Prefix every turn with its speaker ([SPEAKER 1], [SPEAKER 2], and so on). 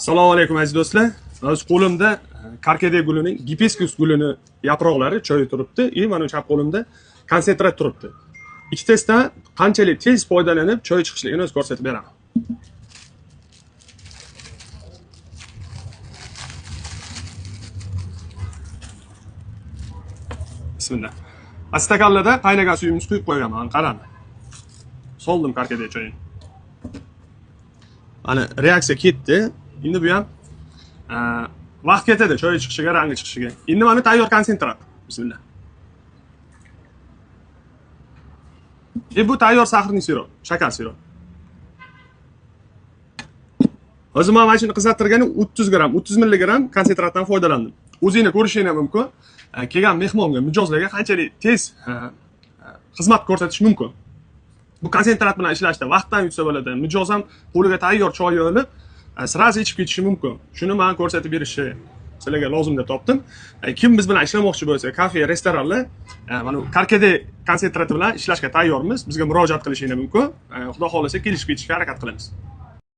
[SPEAKER 1] Assalomu alaykum aziz do'stlar. Hozir qo'limda karkade gulining, gibiskus gulini yaproqlari choyi turibdi и mana chap qo'limda konsentrat turibdi. Ikkitasidan qanchalik tez foydalanib choy chiqishligini o'zi ko'rsatib beraman. Bismillah. Stakanlarda qaynagan suyimizni quyib qo'yganman, qarang. Soldim karkade choyini. Mana reaksiya ketdi. Endi bu ham vaqt ketadi choy chiqishiga, rangi chiqishiga. Endi mana tayyor konsentrat. Bismillah. Bu tayyor saxarning sirop, shakar sirop. Hozir men mana shuni qizartirganim 30 gramm, 30 milligramm konsentratdan foydalandim. O'zingni ko'rishinglar mumkin. Kelgan mehmonga, mijozlarga qanchalik tez xizmat ko'rsatish mumkin. Bu konsentrat bilan ishlashda vaqtdan yutsa bo'ladi. Mijoz ham qo'liga tayyor choy olib, sразу ichib ketishi mumkin. Shuni men ko'rsatib berishi sizlarga lozim deb topdim. Kim biz bilan ishlamoqchi bo'lsa, kafe, restoranlar, mana bu karkade konsentrati bilan ishlashga tayyormiz. Bizga murojaat qilishinglar mumkin. Xudo xohlasa kelishib ketishga harakat qilamiz.